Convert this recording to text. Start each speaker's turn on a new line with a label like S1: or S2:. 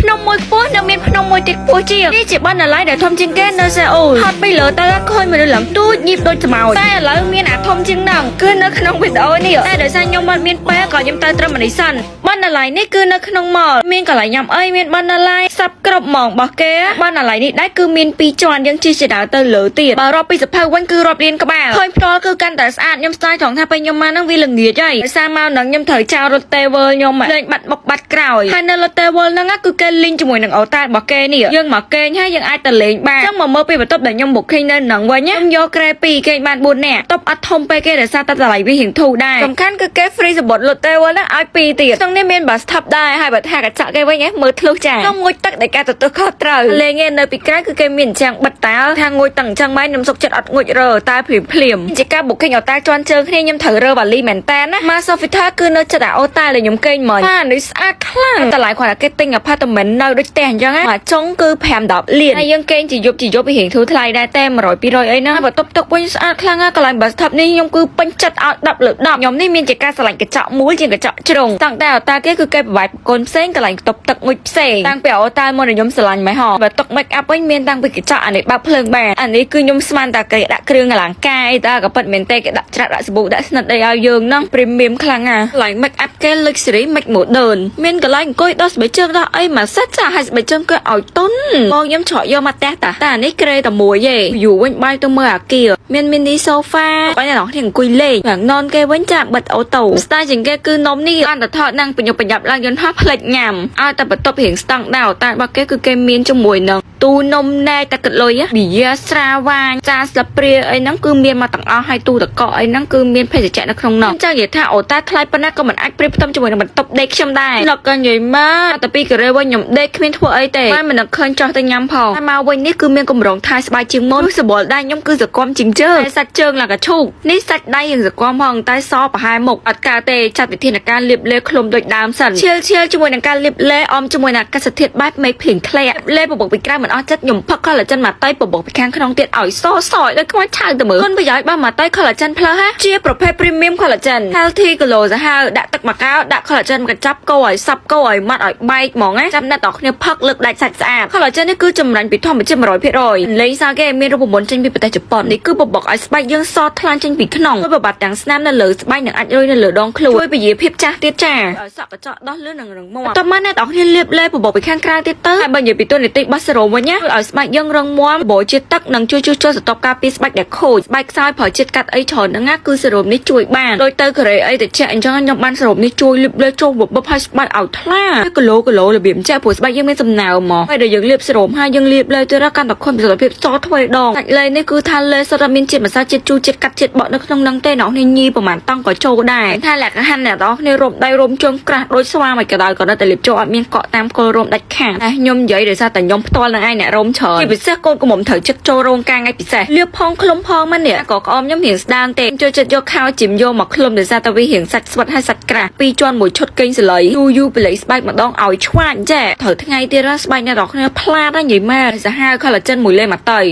S1: ភ្នំមួយខ្ពស់នៅមានភ្នំមួយទៀតខ្ពស់ជាងនេះជាបណ្ណាល័យដែលធំជាងគេនៅសេអ៊ូលហត់ពីលើទៅឃើញមនុស្សឡើងទូចញីបដូចស្មោចតែឥឡូវមានអាធំជាងហ្នឹងគឺនៅក្នុងវីដេអូនេះតែដោយសារខ្ញុំអត់មានពេលក៏ខ្ញុំទៅត្រឹមនេះសិនបណ្ណាល័យនេះគឺនៅក្នុង mall មានកន្លែងញ៉ាំអីមានបណ្ណាល័យសັບគ្រប់ហ្មងរបស់គេបណ្ណាល័យនេះដែរគឺមានពីរជាន់យើងជិះជាដើរទៅលើទៀតបើរាប់ពីសភៅវិញគឺរាប់លានក្បាលឃើញផ្ទាល់គឺកាន់តែស្អាតខ្ញុំស្ដាយត្រង់ថាពេលខ្ញុំមកហ្នឹងវាល្ងាចហើយដោយសារមកហ្នឹងខ្ញុំត្រូវចោល Lotte World ខ្ញុំលេងបាត់បុកបាត់ក្រោយហើយនៅ Lotte World ហ្នឹងគឺគេលីងជាមួយនឹងអូតែលរបស់គេនេះយើងមកគេងហើយយើងអាចទៅលេងបានចឹងមកមើលពីបន្ទប់ដែលខ្ញុំ booking នៅហ្នឹងវិញខ្ញុំយកគ្រែ2គេងបាន4នាក់តុបអត់ធំពេកគេដោយសារតែតម្លៃវារៀងធូរដែរសំខាន់គឺគេ free សំបុត្រ Lotte World ហ្នឹងឲ្យ2ទៀតក្នុងនេះមាន bathtub ដែរហើយបើថាកញ្ចក់គេវិញមើលធ្លុះចាក្នុងងូតទឹកដែលការទទួលខុសត្រូវលេងឯនៅពីក្រៅគឺគេមានអញ្ចឹងបិទតាថាងូតទឹកអញ្ចឹងមែនខ្ញុំសុកចិត្តអត់ងូតរើតែភ្លាមភ្លាមជាការ booking អូតែលជាន់ជើងគ្នាខ្ញុំត្រូវរើវ៉ាលីមែនតើណាមក Sofitel គឺនៅចិត្តអាអូតែលដែលខ្ញុំគេងមិញបាទនេះស្អាតខ្លាំងតម្លៃគាត់តែគេទិញ apartment នៅដូចផ្ទះអញ្ចឹងណាមកចុងគឺ5 10លានហើយយើងគេងជាយប់ជាយប់វារៀងធូរថ្លៃដែរតែ100 200អីហ្នឹងហើយបន្ទប់ទឹកវិញស្អាតខ្លាំងណាស់កន្លែង bathtub នេះខ្ញុំគឺពេញចិត្តឲ្យ10លើ10ខ្ញុំនេះមានជាការស្រឡាញ់កញ្ចក់មូលជាងកញ្ចក់ជ្រុងតាំងតែអូតែលគេគឺគេប្រវាយប្រកូនផ្សេងកន្លែងបន្ទប់ទឹកមួយផ្សេងតាំងពីអូតែលមកខ្ញុំស្រឡាញ់ម៉េះហ៎បើតុក make up វិញមានតាំងពីកញ្ចក់អានេះបើកភ្លើងបានអានេះគឺខ្ញុំស្មានតែគេដាក់គ្រឿងអលង្ការអីតើក៏ពិតមែនទេគេដាក់ច្រាក់ដាក់សាប៊ូដាក់ស្និតអីឲ្យយើងហ្នឹង premium ខ្លាំងណាស់កន្លែង make up គេ luxury make modern មានកន្លែងអង្គុយដោះស្បែកជើងដោះអីមកសិតចាឲ្យស្បែកជើងគេឲ្យតុនបងខ្ញុំច្រកយកមកផ្ទះតាតែអានេះក្រេតែមួយទេ view វិញបាយទៅមើលអាគារមាន mini sofa បាញ់អ្នកនរគ្នាអង្គុយលេងខាងននគេវិញចាបិទ auto ស្ទាយជាងគេគឺនំនេះបានតែថតនឹងបញ្ញាប់បញ្ញាប់ឡើងយន្តហោះផ្លេចញ៉ាំឲ្យតែបន្ទប់រៀងស្តង់ដារតែរបស់គេគឺគេមានជាមួយនឹងទូនំណែតែគិតលុយប៊ីយ៉ាស្រាវ៉ាញចាស្លាបព្រាអីហ្នឹងគឺមានមកទាំងអស់ហើយទូតកកអីហ្នឹងគឺមានភេសជ្ជៈនៅក្នុងនោះចង់និយាយថាអូតាថ្លៃប៉ុណ្ណាក៏មិនអាចប្រៀបផ្ទឹមជាមួយនឹងបន្ទប់ដេកខ្ញុំដែរលោកក៏និយាយមកតែពីកូរ៉េវិញខ្ញុំដេកគ្មានធ្វើអីទេតែមិននឹកឃើញចោះទៅញ៉ាំផងតែមកវិញនេះគឺមានកម្រងថែស្បែកជាងមុនសបល់ដៃខ្ញុំគឺសកមជាងជើងតែសាច់ជើងឡើងកឈូកនេះសាច់ដៃយើងសកមផងតែសប្រហែលមុខអត់កើតទេចាត់វិធានការលាបលេឃ្លុំដូចដើមសិនឈៀលឈៀលជាមួយនឹងការលាបលេអមជាមួយនឹងអាកាសធាតុបែបមេឃភ្លៀងធ្លាក់លេបបបុកពីក្រៅមិនអស់ចិត្តខ្ញុំផឹក collagen មកតៃបបុកពីខាងក្នុងទៀតឲ្យសសយដូចខ្មោចឆៅទៅមើលគុណប្រយោជន៍របស់មកតៃ collagen plus ហាជាប្រភេទ premium collagen healthy glow សាហាវដាក់ទឹកមកកៅដាក់ collagen មកចាប់កោឲ្យសប់កោឲ្យម៉ត់ឲ្យបែកហ្មងណាចាំអ្នកតគ្នាផឹកលើកដាច់សាច់ស្អាត collagen នេះគឺចម្រាញ់ពីធម្មជាតិ100%លេងសើគេមានរូបមន្តចេញពីប្រទេសជប៉ុននេះគឺបបុកឲ្យស្បែកយើងសថ្លាចេញពីក្នុងជួយបបាត់ទាំងស្នាមនៅលើស្បែកនិងអាចរុយនៅលើដងខ្លួនជួយពជាភាពចាស់ទៀតចាឲ្យសក់កញ្ចក់ដោះលឿននិងរឹងមាំតោះមកអ្នកតគ្នាលាបលេបបុកពីខាងក្រៅទៀតទៅហើយបើនិយាយពីតួនាទីរបស់សេរ៉ូមវិញណាជួយឲ្យស្បែកយើងរឹងមាំបូជាតិទឹកនិងជួយជួសជុលស្រទាប់ការពារស្បែកដែលខូចស្បែកខ្សោយប្រើជាតិកាត់អីច្រើនហ្នឹងណាគឺសេរ៉ូមនេះជួយបានដូចទៅកូរ៉េអីទៅជាអញ្ចឹងខ្ញុំបានសេរ៉ូមនេះជួយលាបលេចូលបបឲ្យស្បែកឲ្យថ្លាគីឡូគីឡូរបៀបចេះព្រោះស្បែកយើងមានសំណើមមកហើយដល់យើងលាបសេរ៉ូមហើយយើងលាបលេទៅកាន់តែខុនប្រសិទ្ធភាពសទ្វេដងសាច់លេនេះគឺថាលេសុទ្ធតែមានជាតិម្សៅជាតិជូរជាតិកាត់ជាតិបក់នៅក្នុងហ្នឹងទេអ្នកនេះញីប្រហែលតង់ក៏ចូលដែរថាលក្ខខណ្ឌអ្នកនរគ្នារោមដៃរោមជើងក្រាស់ដូចស្វាមិនក៏ដោយក៏នៅតែលាបចូលអត់មានកក់តាមគល់រោមដាច់ខាតតែខ្ញុំនិយាយដោយសារតែខ្ញុំផ្ទាល់នឹងឯងអ្នករោមច្រើនជាពិសេសកូនកំមុំត្រូវចិត្តចូលរោងការថ្ងៃពិសេសលាបផងឃ្លុំផងមកនេះក៏ក្អមខ្ញុំរៀងស្ដាងទេចូលចិត្តយកខោជីមយកមកឃ្លុំដោយសារតែវារៀងសាច់ស្វិតហើយសាច់ក្រាស់ពីរជាន់មួយឈុតកេងសលៃយូរយូរបល័យស្បែកម្ដងឲ្យឆ្វាញ់ចេះត្រូវថ្ងៃទៀតស្បែកអ្នកនរគ្នាផ្លាតណានិយាយមែនសាហាវ collagen មួយលេមកតៃ។